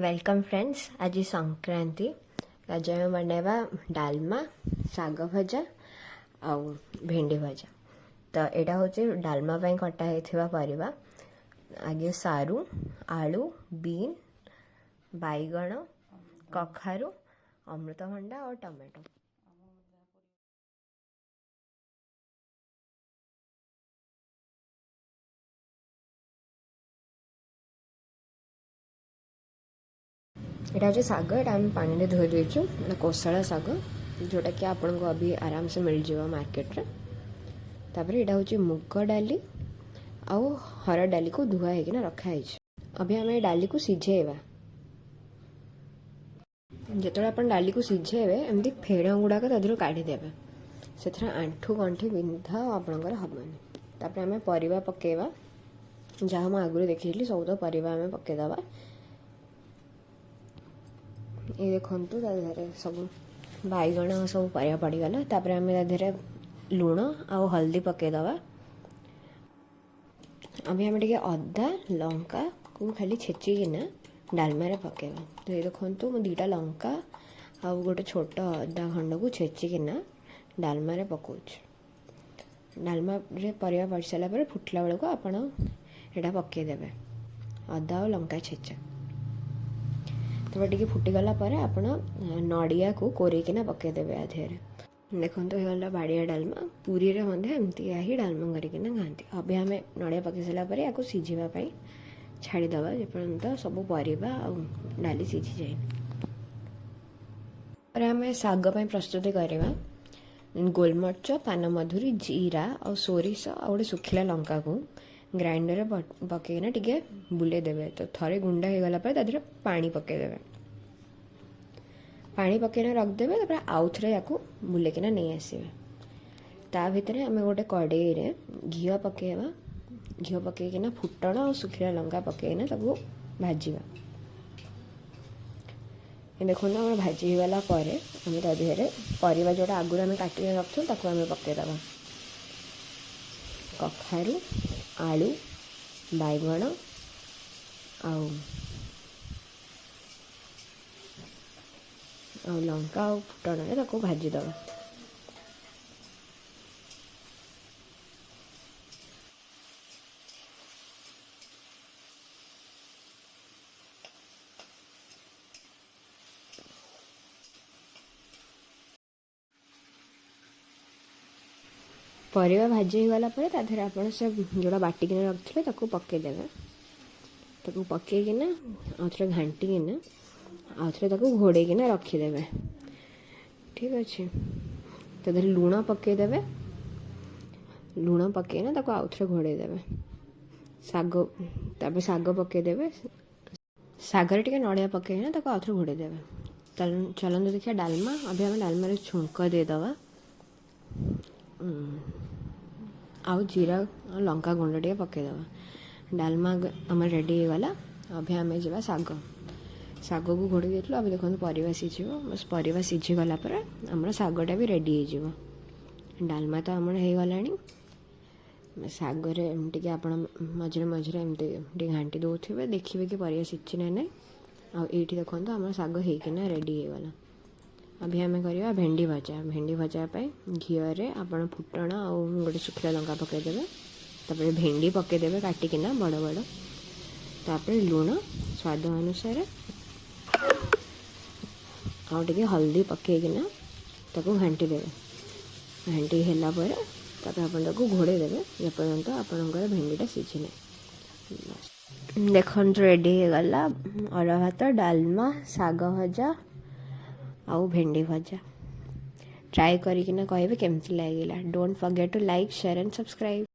Welcome friends, ଆଜି ସଂକ୍ରାନ୍ତି। ଆଜି ଆମେ ବନାଇବା ଡାଲମା, ଶାଗ ଭଜା ଆଉ ଭେଣ୍ଡି ଭଜା। ତ ଏଇଟା ହେଉଛି ଡାଲମା ପାଇଁ କଟା ହେଇଥିବା ପରିବା। ଆଗେ ସାରୁ, ଆଳୁ, ବିନ୍, ବାଇଗଣ, କଖାରୁ, ଅମୃତଭଣ୍ଡା ଆଉ ଟମାଟୋ। ଏଇଟା ହେଉଛି ଶାଗ। ଏଇଟା ଆମେ ପାଣିରେ ଧୋଇ ଦେଇଛୁ। ଏଇଟା କୋଶଳା ଶାଗ, ଯେଉଁଟାକି ଆପଣଙ୍କୁ ଅଭି ଆରାମସେ ମିଳିଯିବ ମାର୍କେଟରେ। ତାପରେ ଏଇଟା ହେଉଛି ମୁଗ ଡାଲି ଆଉ ହରଡ଼ ଡାଲିକୁ ଧୁଆ ହେଇକିନା ରଖା ହେଇଛି। ଅଭି ଆମେ ଏ ଡାଲିକୁ ସିଝେଇବା। ଯେତେବେଳେ ଆପଣ ଡାଲିକୁ ସିଝେଇବେ, ଏମିତି ଫେଣ ଗୁଡ଼ାକ ତା ଦେହରୁ କାଢ଼ିଦେବେ। ସେଥିରେ ଆଣ୍ଠୁ ଗଣ୍ଠି ବିନ୍ଧା ଆପଣଙ୍କର ହେବନି। ତାପରେ ଆମେ ପରିବା ପକାଇବା। ଯାହା ମୁଁ ଆଗରୁ ଦେଖେଇଥିଲି, ସବୁ ତ ପରିବା ଆମେ ପକାଇଦେବା। ଏଇ ଦେଖନ୍ତୁ, ତା ଦେହରେ ସବୁ ବାଇଗଣ, ସବୁ ପରିବା ପଡ଼ିଗଲା। ତାପରେ ଆମେ ତା ଦେହରେ ଲୁଣ ଆଉ ହଳଦୀ ପକାଇଦେବା। ଅଭି ଆମେ ଟିକେ ଅଦା ଲଙ୍କାକୁ ଖାଲି ଛେଚିକିନା ଡାଲମାରେ ପକାଇବା। ତ ଏଇ ଦେଖନ୍ତୁ, ମୁଁ 2ଟା ଲଙ୍କା ଆଉ ଗୋଟେ ଛୋଟ ଅଦା ଖଣ୍ଡକୁ ଛେଚିକିନା ଡାଲମାରେ ପକାଉଛି। ଡାଲମାରେ ପରିବା ପଡ଼ି ସାରିଲା ପରେ ଫୁଟିଲା ବେଳକୁ ଆପଣ ଏଇଟା ପକାଇଦେବେ, ଅଦା ଆଉ ଲଙ୍କା ଛେଚା। ତାପରେ ଟିକେ ଫୁଟିଗଲା ପରେ ଆପଣ ନଡ଼ିଆକୁ କୋରେଇକିନା ପକାଇଦେବେ ଆ ଦେହରେ। ଦେଖନ୍ତୁ, ହେଇଗଲା ବାଡ଼ିଆ ଡାଲମା। ପୁରୀରେ ମଧ୍ୟ ଏମିତିକା ହିଁ ଡାଲମା କରିକିନା ଖାଆନ୍ତି। ଅଭି ଆମେ ନଡ଼ିଆ ପକାଇ ସାରିଲା ପରେ ୟାକୁ ସିଝିବା ପାଇଁ ଛାଡ଼ିଦେବା, ଯେପର୍ଯ୍ୟନ୍ତ ସବୁ ପରିବା ଆଉ ଡାଲି ସିଝିଯାଇନି। ପରେ ଆମେ ଶାଗ ପାଇଁ ପ୍ରସ୍ତୁତି କରିବା। ଗୋଲମରିଚ, ପାନମଧୁରୀ, ଜିରା ଆଉ ସୋରିଷ ଆଉ ଗୋଟେ ଶୁଖିଲା ଲଙ୍କାକୁ ଗ୍ରାଇଣ୍ଡରରେ ପକେଇକିନା ଟିକେ ବୁଲେଇ ଦେବେ। ତ ଥରେ ଗୁଣ୍ଡ ହେଇଗଲା ପରେ ତା ଦେହରେ ପାଣି ପକାଇଦେବେ। ପାଣି ପକେଇକିନା ରଖିଦେବେ। ତାପରେ ଆଉ ଥରେ ୟାକୁ ବୁଲେଇକିନା ନେଇ ଆସିବେ। ତା ଭିତରେ ଆମେ ଗୋଟେ କଡ଼େଇରେ ଘିଅ ପକାଇବା। ଘିଅ ପକେଇକିନା ଫୁଟଣ ଆଉ ଶୁଖିଲା ଲଙ୍କା ପକେଇକିନା ତାକୁ ଭାଜିବା। ଦେଖନ୍ତୁ, ଆମର ଭାଜି ହେଇଗଲା ପରେ ଆମେ ତା ଦେହରେ ପରିବା ଯେଉଁଟା ଆଗରୁ ଆମେ କାଟିକି ରଖିଥିଲୁ, ତାକୁ ଆମେ ପକାଇଦେବା। କଖାରୁ, ଆଳୁ, ବାଇଗଣ ଆଉ ଲଙ୍କା ଆଉ ଫୁଟଣରେ ତାକୁ ଭାଜିଦେବା। ପରିବା ଭାଜି ହେଇଗଲା ପରେ ତା ଦେହରେ ଆପଣ ସେ ଯେଉଁଟା ବାଟିକିନା ରଖିଥିଲେ, ତାକୁ ପକାଇଦେବେ। ତାକୁ ପକାଇକିନା ଆଉ ଥରେ ଘାଣ୍ଟିକିନା ଆଉ ଥରେ ତାକୁ ଘୋଡ଼େଇକିନା ରଖିଦେବେ। ଠିକ୍ ଅଛି। ତା ଦେହରେ ଲୁଣ ପକାଇଦେବେ। ଲୁଣ ପକାଇକିନା ତାକୁ ଆଉ ଥରେ ଘୋଡ଼େଇ ଦେବେ। ଶାଗ, ତାପରେ ଶାଗ ପକାଇଦେବେ। ଶାଗରେ ଟିକେ ନଡ଼ିଆ ପକାଇକିନା ତାକୁ ଆଉ ଥରେ ଘୋଡ଼େଇ ଦେବେ। ଚାଲନ୍ତୁ ଦେଖିବା ଡାଲମା। ଅଭି ଆମେ ଡାଲମାରେ ଛୁଙ୍କ ଦେଇଦେବା ଆଉ ଜିରା ଆଉ ଲଙ୍କା ଗୁଣ୍ଡ ଟିକେ ପକାଇଦେବା। ଡାଲମା ଆମର ରେଡ଼ି ହେଇଗଲା। ଅଭି ଆମେ ଯିବା ଶାଗ। ଶାଗକୁ ଘୋଡ଼େଇ ଦେଇଥିଲୁ। ଏବେ ଦେଖନ୍ତୁ, ପରିବା ସିଝିବ। ବାସ୍, ପରିବା ସିଝିଗଲା ପରେ ଆମର ଶାଗଟା ବି ରେଡ଼ି ହେଇଯିବ। ଡାଲମା ତ ଆମର ହେଇଗଲାଣି। ଶାଗରେ ଟିକେ ଆପଣ ମଝିରେ ମଝିରେ ଏମିତି ଟିକେ ଘାଣ୍ଟି ଦେଉଥିବେ, ଦେଖିବେ କି ପରିବା ସିଝିଛି ନା ନାହିଁ। ଆଉ ଏଇଠି ଦେଖନ୍ତୁ, ଆମର ଶାଗ ହେଇକିନା ରେଡ଼ି ହେଇଗଲା। ଅଭି ଆମେ କରିବା ଭେଣ୍ଡି ଭଜା। ଭେଣ୍ଡି ଭଜା ପାଇଁ ଘିଅରେ ଆପଣ ଫୁଟଣ ଆଉ ଗୋଟେ ଶୁଖିଲା ଲଙ୍କା ପକାଇଦେବେ। ତାପରେ ଭେଣ୍ଡି ପକାଇଦେବେ କାଟିକିନା ବଡ଼ ବଡ଼। ତାପରେ ଲୁଣ ସ୍ୱାଦ ଅନୁସାରେ ଆଉ ଟିକେ ହଳଦୀ ପକାଇକିନା ତାକୁ ଘାଣ୍ଟି ଦେବେ। ଘାଣ୍ଟି ହେଲା ପରେ ତାପରେ ଆପଣ ତାକୁ ଘୋଡ଼େଇ ଦେବେ, ଯେପର୍ଯ୍ୟନ୍ତ ଆପଣଙ୍କର ଭେଣ୍ଡିଟା ସିଝିନି। ଦେଖନ୍ତୁ, ରେଡ଼ି ହେଇଗଲା ଅରୁଆ ଭାତ, ଡାଲମା, ଶାଗ ଭଜା ଆଉ ଭେଣ୍ଡି ଭଜା। ଟ୍ରାଏ କରିକିନା କହିବେ କେମିତି ଲାଗିଲା। Don't forget to like, share and subscribe.